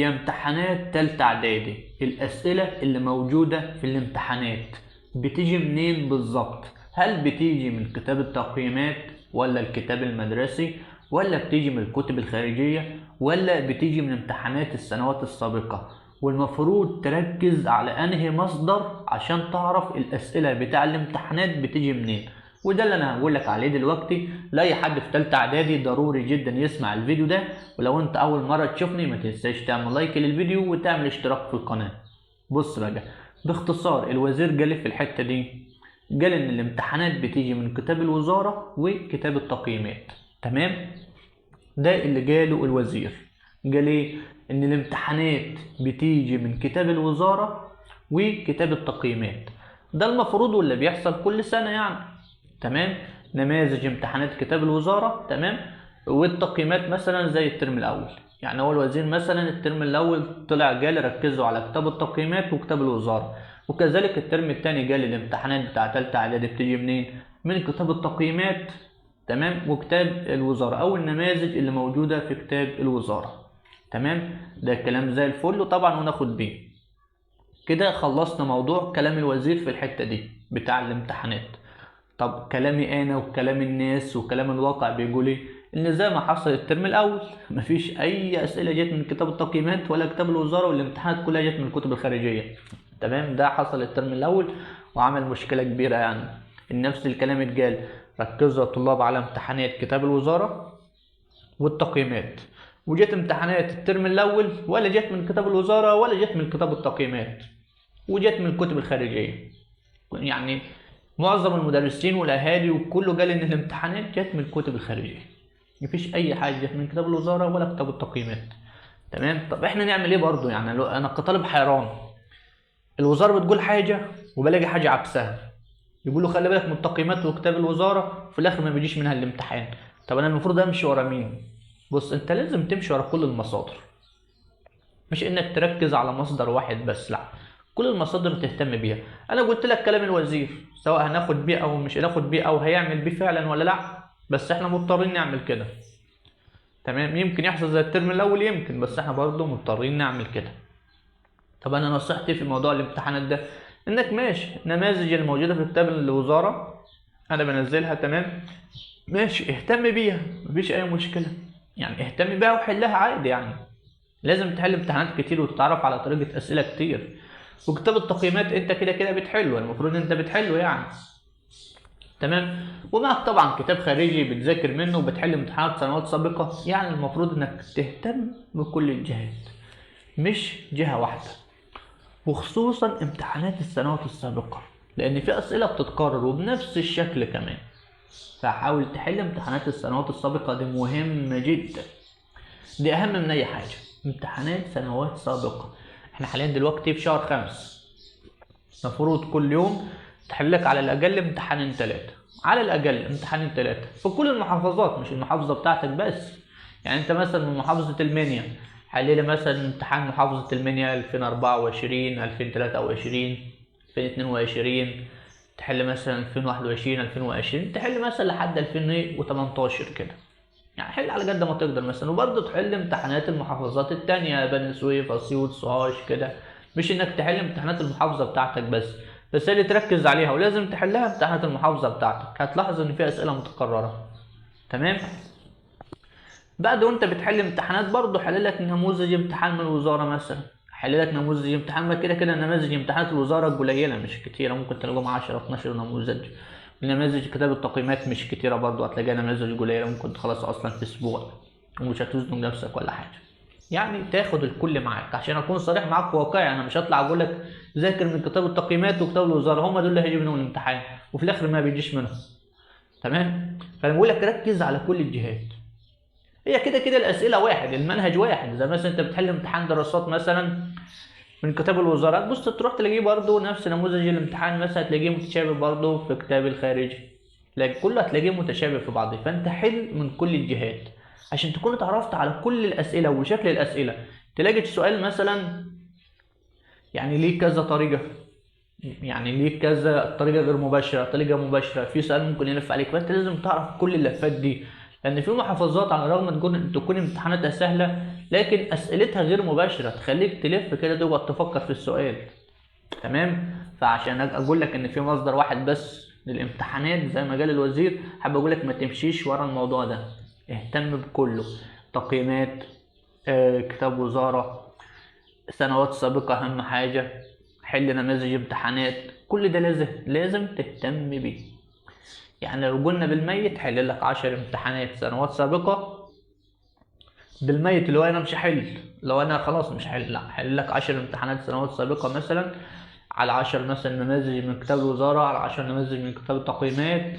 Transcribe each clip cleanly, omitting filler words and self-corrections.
هي امتحانات تالتة اعدادي. الاسئلة اللي موجودة في الامتحانات بتيجي منين بالظبط؟ هل بتيجي من كتاب التقييمات ولا الكتاب المدرسي، ولا بتيجي من الكتب الخارجية، ولا بتيجي من امتحانات السنوات السابقة؟ والمفروض تركز على انهي مصدر عشان تعرف الاسئلة بتاع الامتحانات بتيجي منين. وده اللي انا هقول لك عليه دلوقتي. لاي حد في تالتة اعدادي ضروري جدا يسمع الفيديو ده، ولو انت اول مرة تشوفني ما تنساش تعمل لايك للفيديو وتعمل اشتراك في القناة. بص بقى باختصار، الوزير قال في الحتة دي، قال ان الامتحانات بتيجي من كتاب الوزارة وكتاب التقييمات. تمام، ده اللي قاله الوزير. قال ايه؟ ان الامتحانات بتيجي من كتاب الوزارة وكتاب التقييمات. ده المفروض واللي بيحصل كل سنة يعني. تمام، نماذج امتحانات كتاب الوزارة، تمام، والتقييمات مثلا زي الترم الاول. يعني هو الوزير مثلا الترم الاول طلع قال ركزوا على كتاب التقييمات وكتاب الوزارة، وكذلك الترم الثاني قال الامتحانات بتاع تالتة اعدادي بتيجي منين؟ من كتاب التقييمات، تمام، وكتاب الوزارة او النماذج اللي موجودة في كتاب الوزارة. تمام، ده الكلام زي الفل وطبعا وناخد بيه. كده خلصنا موضوع كلام الوزير في الحتة دي بتاع الامتحانات. طب كلامي انا وكلام الناس وكلام الواقع بيقول ايه؟ ان زي ما حصل الترم الاول مفيش اي اسئلة جت من كتاب التقييمات ولا كتاب الوزارة، والامتحانات كلها جت من الكتب الخارجية. تمام، ده حصل الترم الاول وعمل مشكلة كبيرة. يعني ان نفس الكلام اتقال، ركزوا يا طلاب على امتحانات كتاب الوزارة والتقييمات، وجت امتحانات الترم الاول ولا جت من كتاب الوزارة ولا جت من كتاب التقييمات، وجت من الكتب الخارجية. يعني معظم المدرسين والاهالي وكله قال ان الامتحانات جت من الكتب الخارجية، مفيش اي حاجة جت من كتاب الوزارة ولا كتاب التقييمات. تمام، طب احنا نعمل ايه برضو؟ يعني انا كطالب حيران، الوزارة بتقول حاجة وبلاقي حاجة عكسها، يقولوا خلي بالك من التقييمات وكتاب الوزارة، في الاخر ما بيجيش منها الامتحان. طب انا المفروض امشي ورا مين؟ بص، انت لازم تمشي ورا كل المصادر، مش انك تركز على مصدر واحد بس، لا، كل المصادر تهتم بيها. انا قلت لك كلام الوزير سواء هناخد بيه او مش هناخد بيه او هيعمل بيه فعلا ولا لا، بس احنا مضطرين نعمل كده. تمام، يمكن يحصل زي الترم الاول يمكن، بس احنا برضو مضطرين نعمل كده. طب انا نصيحتي في موضوع الامتحانات ده انك ماشي نماذج الموجودة في كتاب الوزارة انا بنزلها، تمام، ماشي، اهتم بيها، مفيش اي مشكلة، يعني اهتم بيها وحلها عادي. يعني لازم تحل امتحانات كتير وتتعرف على طريقه اسئلة كتير. وكتاب التقييمات انت كده كده بتحله، المفروض انت بتحله يعني. تمام، ومعك طبعا كتاب خارجي بتذاكر منه وبتحل امتحانات سنوات سابقه. يعني المفروض انك تهتم بكل الجهات مش جهة واحدة، وخصوصا امتحانات السنوات السابقة، لان في اسئلة بتتكرر وبنفس الشكل كمان. فحاول تحل امتحانات السنوات السابقة، دي مهمة جدا، دي اهم من اي حاجة، امتحانات سنوات سابقه. احنا حاليا دلوقتي في شهر 5، المفروض كل يوم تحل لك على الاقل امتحانين 3، على الاقل امتحانين 3 في كل المحافظات، مش المحافظة بتاعتك بس. يعني انت مثلا من محافظة المنيا، حل لي مثلا امتحان محافظة المنيا 2024، 2023، 2022، تحل مثلا 2021، 2020، تحل مثلا لحد 2018 كده، يعني حل على قد ما تقدر مثلا. وبرضه تحل امتحانات المحافظات التانية، بني سويف، اسيوط، سوهاج كده، مش انك تحل امتحانات المحافظة بتاعتك بس، بس اللي تركز عليها ولازم تحلها امتحانات المحافظة بتاعتك. هتلاحظ ان في اسئلة متكررة. تمام، بعد وانت بتحل امتحانات برضه حل لك نموذج امتحان من الوزارة مثلا، حل لك نموذج امتحان، ما كده كده نماذج امتحانات الوزارة قليلة مش كتيرة، ممكن تلاقيهم 10 12 نموذج. نماذج كتاب التقييمات مش كتيرة برضه، هتلاقيها نماذج قليلة، ممكن تخلص أصلا في أسبوع ومش هتزنق نفسك ولا حاجة. يعني تاخد الكل معاك، عشان أكون صريح معاك واقعي، أنا مش هطلع أقول لك ذاكر من كتاب التقييمات وكتاب الوزارة، هما دول اللي هيجي منهم الامتحان وفي الآخر ما بيجيش منهم. تمام، فأنا بقول لك ركز على كل الجهات، هي كده كده الأسئلة واحد، المنهج واحد. زي مثلا أنت بتحل امتحان دراسات مثلا من كتاب الوزارات، بص تروح تلاقيه برضه نفس نموذج الامتحان، مثلا تلاقيه متشابه برضه في كتاب الخارجي، لكن كله هتلاقيه متشابه في بعضه. فانت حل من كل الجهات عشان تكون اتعرفت على كل الاسئلة وشكل الاسئلة. تلاقي السؤال مثلا يعني ليه كذا طريقه، يعني ليه كذا طريقه غير مباشرة، طريقه مباشرة، في سؤال ممكن يلف عليك، فانت لازم تعرف كل اللفات دي. لان في محافظات على الرغم تكون امتحاناتها سهلة، لكن اسئلتها غير مباشرة، تخليك تلف كده تقعد تفكر في السؤال. تمام؟ فعشان اقول لك ان في مصدر واحد بس للامتحانات زي ما قال الوزير، حابب اقول لك ما تمشيش ورا الموضوع ده، اهتم بكله، تقييمات، كتاب وزارة، سنوات سابقة، اهم حاجة حل نماذج امتحانات، كل ده لازم تهتم بيه. يعني لو قلنا بالميت حل لك 10 امتحانات سنوات سابقة بالميت، اللي هو انا مش هحل، لو انا خلاص مش هحل، لا حل لك 10 امتحانات سنوات سابقة مثلا، على 10 مثلا نماذج من كتاب الوزارة، على 10 نماذج من كتاب التقييمات،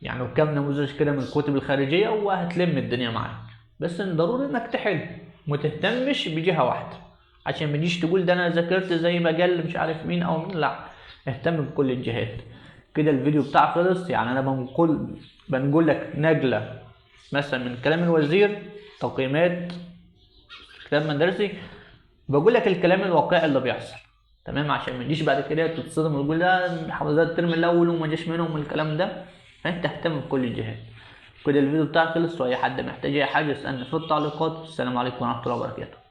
يعني وكم نموذج كده من الكتب الخارجية، وهتلم الدنيا معاك. بس ضروري انك تحل، وما تهتمش بجهة واحدة، عشان ما تجيش تقول ده انا ذاكرت زي ما قال مش عارف مين او مين، لا اهتم بكل الجهات. كده الفيديو بتاع خلص. يعني انا بنقول لك نجلة مثلا من كلام الوزير، تقييمات، كتاب مدرسي، بقول لك الكلام الواقعي اللي بيحصل. تمام؟ عشان ما تجيش بعد كده تتصدم وتقول لا حافظات الترم الاول وما جاش منهم الكلام ده. فانت اهتم بكل الجهات. كده الفيديو بتاعك خلص، واي حد محتاج اي حاجه يسالني في التعليقات. السلام عليكم ورحمه الله وبركاته.